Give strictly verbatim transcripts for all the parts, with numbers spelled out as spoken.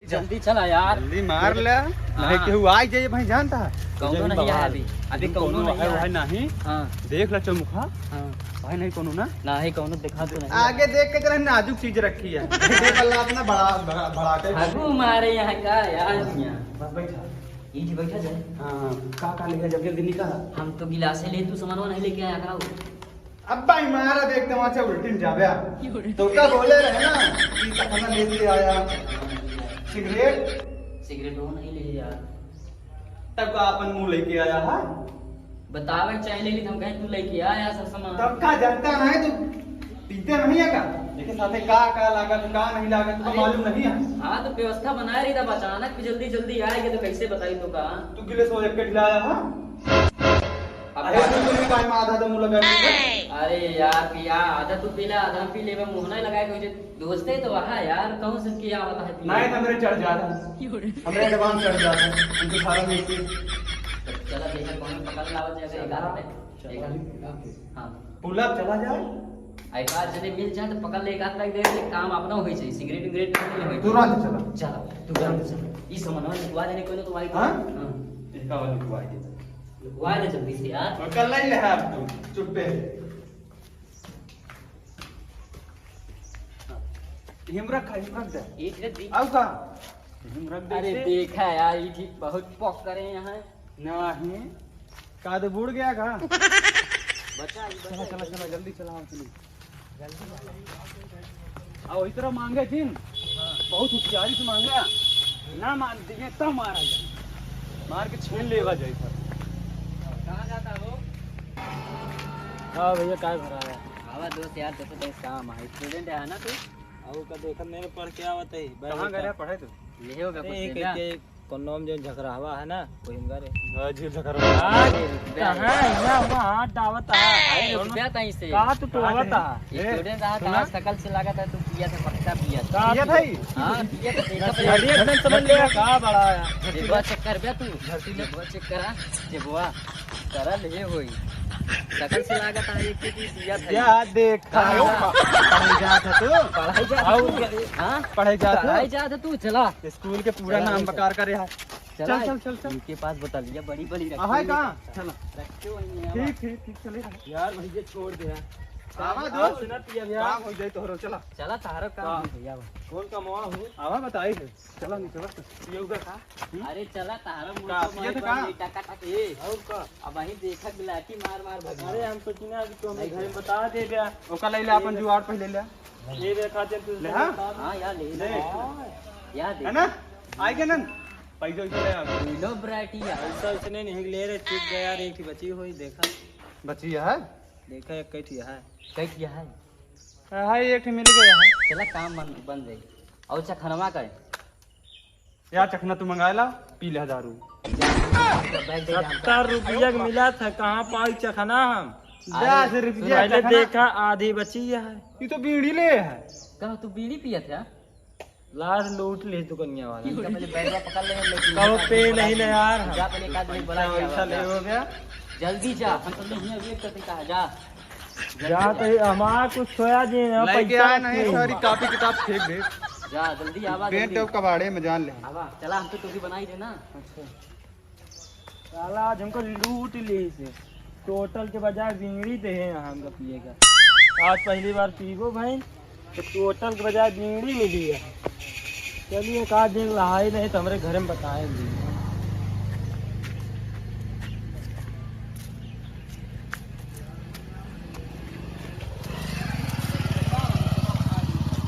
जल्दी चला यार। जल्दी मार ले, नहीं हाँ। केहू आई जाइए भाई, जानता है? कौनो जल्दी नहीं है बाहर। अभी, अभी कौनो कौनो नहीं है, है। वह नहीं। हाँ। देख ला चौमुखा। हाँ। वह नहीं कौनो ना? नहीं, कौनो दिखा तो नहीं। आगे देख के जरा नाजुक चीज रखी है। देख ला अपना बड़ा, बड़ा, बड़ा के। हगू मारे यहाँ का यार, यहाँ। बस बैठा। ये जी बैठा जाए। हाँ, का, का लेके जल्दी, जल्दी निकाल। हम तो गिलासे ले, तू सामानवा नहीं लेके आया का हो? अब्बा, इमारा देख, तमाचा उल्टिन जाबे। तो का बोले रहे ना कि चखना लेके आया, सिगरेट? सिगरेट वो नहीं ले यार। तब का अपन मुंह लेके आया है? बतावे के चाहे, लेकिन हम कहें तू लेके आया सब सामान। तब का जानता नहीं, तू पीते नहीं है का? लेकिन साथे का, का लागत, का नहीं लागत, तुमको अरे, मालूम नहीं है? हाँ, तो व्यवस्था बनाए रही, तब अचानक भी जल्दी, जल्दी आएगी तो कैसे बताई तो का? तू गिलास वो एक के ढिलाया है? अब अरे, तू मेरे भाई में आधा दम लगा दे। अरे यार, पिया, आधा तू पी ले, आधा हम पी लेबे, मुंह नहीं लगाए कोई जे। दोस्ते तो वहा यार, कहूँ से किया आवत है पिया। नहीं, तो हमरे चढ़ जात है। हमरे advance चढ़ जात है। हम तो सारा लेके। चला, देखा कौन पकड़ लावत जाए, एक हाथ में। चला, एक हाथ। चला। हाँ। पुला चला जाए। एक आध जने मिल जाए तो पकड़ ले, एक आध पैक दे दे, काम अपना होई जाए, सिगरेट विगरेट नहीं होई। तुरंत चला। चला, तुरंत चला। ई सामान लिखवा देने कोई तो तुम्हारी हाँ? हाँ। इसका वाला लिखवा दे। लिखवा दे जल्दी से यार। और कल नहीं ले आप तुम, चुप्पे। हिम रखा, हिम रख दे। एक रे दी। आऊ का? हिम रख दे अरे से। देखा यार, ये ठीक बहुत पॉक करे यहाँ। नहीं। का दे बूड़ गया का? बचा, ये चला, बचा। चला, चला, जल्दी चला, हम चली। आ, वही तरह मांगे जिन, बहुत होशियारी से मांगे, ना मान दिए तब मारा जाए, मार के छीन लेवा जाए सर। कहाँ जाता हो? हाँ भैया, काय भरा है? आवा दोस्त यार, जैसे तैसे काम है, स्टूडेंट है ना तू? और का देखत नहीं पढ़ के आवत है, कहाँ गया पढ़े तू? ले होगा अरे, कुछ एक, ले एक, एक, कौन नाम जो झगड़ावा है ना, कोई हम करे। हाँ, जी, झगड़ावा। आज अरे, रुपया कहाँ है? है? ना, वहाँ हाथ डावत है। अरे, कौन? रुपया कहीं से? कहाँ तू टोवत है? ए, स्टूडेंट रहा था, सुना? आज शकल से लागत है, तू पिया था, पक्का पिया था। कहाँ पिया तू? था ही? हाँ, पिया था, देखा अरे, पहले। एकदम समझ लिया, कहाँ बड़ा है? जेबुआ चेक कर बे तू। जेबुआ चेक करा, जेबुआ। सरल हे होई। शकल से लागत है, एक के बीस दिया था। या देख, हाँ। पढ़ाई जात है तू? पढ़ाई जात है और तू? क्या? हाँ? पढ़ाई जात है? पढ़ाई जात है तू, चला। स्कूल के पूरा चला, नाम ले चल। बेकार करे है। चला, चल, चल, चल, चल। इनके पास बोतलिया बड़ी, बड़ी रखी है हुई है। कहाँ? चला। रखे हुई है ठीक, ठीक, ठीक, चले। यार, भैया, छोड़ दे यार। आवा, आओ, दोस्त। सुना, पिया भैया। काम हो जाए तोहरो, चला। चला, तारो काम काम। हो जाए, आवा। कौन कमवा हो? आवा, बताई है। चला, निकल। पियौगा का? हम्म? अरे चला, तारा का, मुंह पिए तो मार का? मार, टका टक। ए, और का? अब वहीं देखा, बिलाटी मार मार भगा। अरे, हम सोचिना कि तू हमें नहीं घर में बता दे बे। ओका ले ले, अपन जुआड़ पहले ले। ये देखा दे तू ले, हाँ? बता दे। हाँ, यार, ले ले। ले। यार, है ना? देख। आई के नन? पैसा वैसा ले आ। लो, बिलाटी यार। पैसा वैसा नहीं, नहीं ले रे, चुप गया रे, एक बची हुई, देखा। बची है? देखा, एक कई ठिया है। कई ठिया है? हाँ, एक ठे मिल गया है। चला, काम बन, बन जाई। और चखनवा करे। यार, चखना तू मंगाए ला, पी ले दारू। जा, बैग दे दे हमका। सत्तर रुपया के मिला था, कहाँ पाई चखना हम? अरे, दस रुपया पहले चखना। देखा, आधी बची है। ये तो बीड़ी ले है। का तू बीड़ी पियत है? लास्ट लूट ले दुकनिया वाला। इनका पहले बैगवा पकड़ ले, हम लेके कहो जाते पे हैं, नहीं ना यार। जा, पहले एक आदमी बुला के पैसा आवा, ले जा। हो गया। जल्दी जा, हम तो नहीं अभी एक करते कहा, जा। जल्दी जा जा। तो ये हमारा कुछ सोया जी है, लेके पैसा आए नहीं, नहीं। सॉरी, कॉपी किताब फेंक दे। जा, जल्दी आवा, पेंट जल्दी। और कबाड़े में जान ले। आवा, चला, हम तो टोपी बनाई देना। अच्छा। साला आज हमको लूट ली से। टोटल के बजाय बीड़ी दे हैं हमको पिए का। आज पहली बार पीबो भाई, तो टोटल के बजाय बीड़ी मिली है। चलिए, एक आध दिन रहाई नहीं तो हमरे घर में बताएंगे।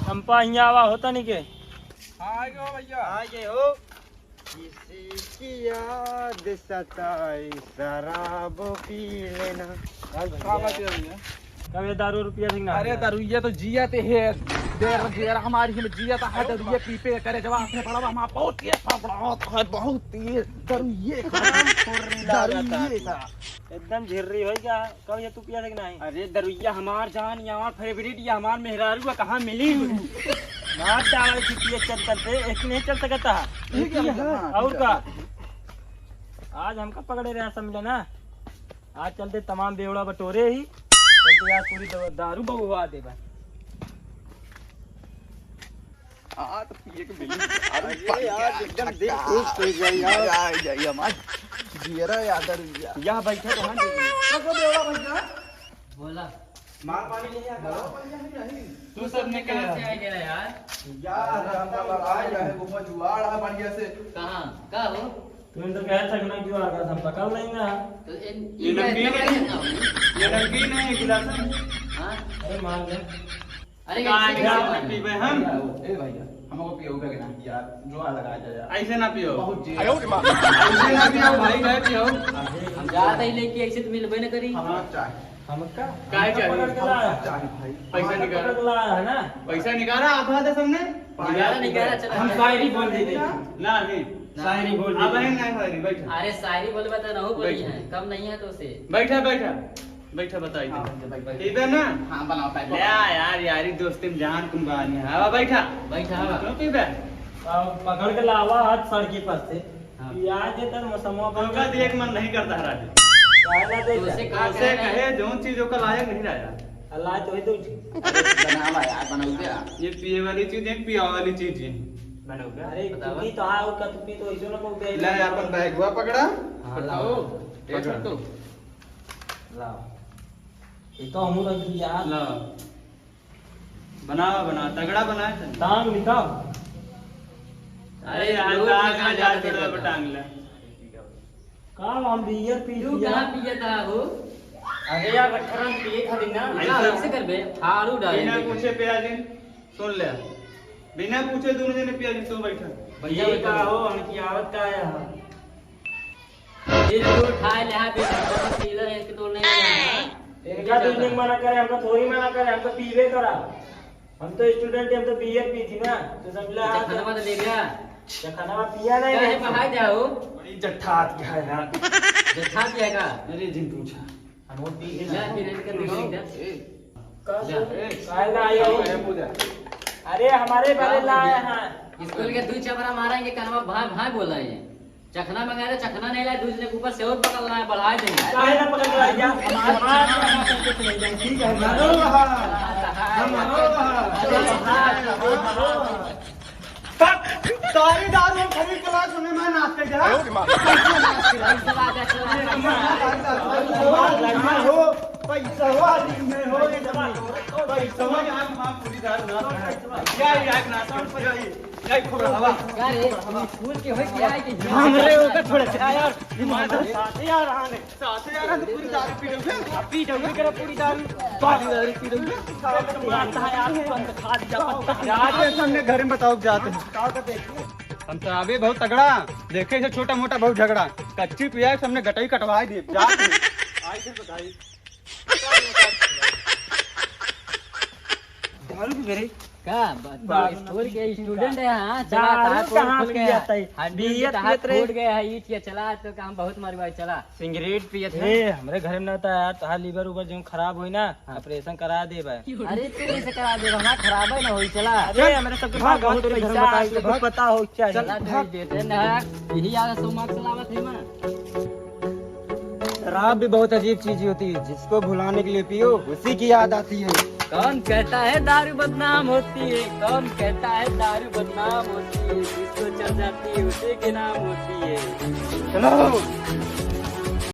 चंपा, हियाँ आवा होता नहीं के? हाँ, आ गए हो भैया। आ गए हो। किसी की याद सताई, शराब पी लेना। हाँ, भैया। कब ये दारू रुपया ठीक ना अरे, है? दारू ये तो जिया ते है। देर, देर हमारी ही जिया ता है, दारू ये पी पे करे जवाब है, बड़ा हमारा बहुत तेज था, बड़ा है, बहुत तेज। दारू ये का, दारू ये का। एकदम झिर्री हो गया। कब ये तू पिया था कि नहीं? अरे, दरुइया हमार जान, ये हमार फेवरेट, ये हमार मेहरारू है, कहाँ मिली? मार डाला है कि पिए चल चलते, एक नहीं चल सकता। ठीक है, हाँ, और ठीक है। का? आज हमका पकड़े रहे सब मिले ना, आज चलते तमाम बेवड़ा बटोरे ही, चलते यार पूरी द-, दारू बगवा देबा। हाँ, तो पिए के मिली। अरे अरे यार, यार, एकदम दिल खुश हो गया यार। मजा आ गया यार। जियरा याद आ गया। या बैठा तो हाँ, दे दे। तो को बोला भैया? बोला। माल पानी नहीं है, बोला। तू सब में कहाँ से आ गया यार? यार, हम तो आए रहे, वो जुआड़ है बढ़िया से। कहाँ? का हो? तुम तो कहे चखना क्यों आ गया? हम पकड़ लेंगे। तो इन, ये इनका नमकीन इतना है, ना हो। ये नमकीन है, ये गिलास है। हाँ? अरे मार ले। अरे, का ऐसे गिलास कैसे में पीबे हम? ए भैया, हमको पियो के ना यार, जुआ लगा दे यार। ऐसे ना पियो। बहुत जी। ऐसे ना पियो भाई, ना पियो। हम जाते ही लेके ऐसे तो मिलबे न करी। हमारा चाहे। हमका? काहे हमका चाहिए? पकड़ के लाया। चाहे भाई। पैसा हमारा निकाल। पकड़ के लाया है ना? पैसा निकाला, आधा आधा सबने। निकाला, निकाला, चला। हम शायरी बोल देते। ना, नहीं। ना। शायरी बोल अब देते। है ना शायरी, बैठा। अरे, शायरी बोलबे तो ना हो बोली बैठा। है, कम नहीं है तो से। बैठा, बैठा। बैठा, बताई दे। हाँ, बैठा, बैठा। ठीक है ना? हाँ, बनाओ, बैठा। ले आ यार, यारी दोस्ती में जान कुर्बानी है। आवा, बैठा। बैठा, आवा। क्यों पीबे? अब पकड़ के लावा हाथ सड़की पर से। हाँ। पिया दे तन मौसमवा तो का देख मन नहीं करता है राजू। काहे ना दे तो उसे जा? का उसे कहे रहे हैं? कहे, जौन चीज ओकर लायक नहीं रहा। अल्लाह तो है तो ठीक। अरे, बनावा यार, बनाऊ क्या? ये पिए वाली चीज है, पिया वाली चीज है। बनाऊ क्या? अरे, बतावा। तू पी तो हाँ, और का तू पी तो ऐसो ना पहुंचे। ले, अपन बैगवा पकड़ा। हाँ, पकड़ो। लाओ। ये पकड़। पकड़ो। लाओ। ये तो हमू रख दिया। लाओ। बनावा, बनावा, तगड़ा बनाए तनी। टांग निकाल। अरे यार, रोज टांग निकाल ना जाते जाते हैं। टांग ले। का हम बियर पी तू लिया? कहाँ पिए था हो? अरे यार, रखा हम पिए खातिर ना। ऐसा कैसे करबे? हारू डाले बिना देखे। पूछे पिया जी, सुन ले। बिना पूछे दोनों जने पिया जी, तू बैठा। भैया, ये बैठा। का हो, हमकी आवत का है? फिर तू उठाए ले, हाँ, फिर सीधा है कि तोड़ नहीं है। इनका तो इन्हें मना करे, हमको थोड़ी मना करे, हम तो पीबे करा। हम तो student हैं, हम तो बियर पी थी ना, तो समझ ला। अच्छा, खाना वाना ले गया? अच्छा, खाना वाना पिया नहीं क्या है, है। बाहर जाओ। बड़ी जठात क्या है यार। जठात क्या है का? अरे जिन पूछा। हम वो पी के ना, फिर इनके रोक दे। ए, का जा। से? काहे ना आए हो? ए, पूजा। अरे हमारे बारे का लाए बोल दिया? हैं। स्कूल के दू चपरा मारेंगे, कनवा भाई, भाई बोला है। चखना मंगा रहे, चखना नहीं लाए, दूसरे के ऊपर से और पकड़ लाए, बढ़ा देंगे। काहे ना पकड़ लाए क्या? हमारा, हमारा, ठीक है, हमारो रहा। हमारो रहा। सारी दारू हम खरीद के लाए, सुने मैं नाच के जा। पैसा हो, पैसा हो, आदमी में हो, ये सब। पैसा हो, यहाँ माँ पूरी दारू ना। या, या, एक नाच, या, या। नहीं, खूब रहा। का रे, स्कूल के होई क्या है कि हमरे ओकर थोड़े से यार, हमारे साथ यार, आने। साथ यार, हम पूरी दारू पी रहे हैं। अब पी रहे हैं, पूरी दारू। सारी दारू पी रहे हैं। मारता है यार, बंद खा दिया, बंद खा दिया। यार, ये सामने घर में बताओ, जाते हैं। हम तो अभी बहुत तगड़ा, देखे से छोटा मोटा बहुत झगड़ा। कच्ची पिया है, सामने गटई कटवा दिए। जाते हैं। आई फिर बताई। दारू की मेरे का ब-, बा-, स्कूल के student है, हाँ, चला, दारू तहार पोल कहाँ खुल गया। पियत है? हड्डी उड्डी बियर तहार पियत रहे। फूट गया है, ईट के चला, तो काम बहुत मरवाई, चला। सिगरेट पियत है। ए, हमरे घर में ना था यार, तहार liver उवर जो खराब होई ना, हाँ। Operation करा देबे। अरे, तू कैसे करा देबे? हमार खराब है ना होई, चला। अरे, हमरे सबके पास बहुत पैसा है, तुमको पता हो क्या है? चला, तो भाग। देते ना, यही आदत सो मार्क्स लावत है ना। शराब भी बहुत अजीब चीज होती है, जिसको भुलाने के लिए पियो, उसी की याद आती है। कौन कहता है दारू बदनाम होती है? कौन कहता है दारू बदनाम होती है? जिसको चढ़ जाती है, उसी के नाम होती है। चलो।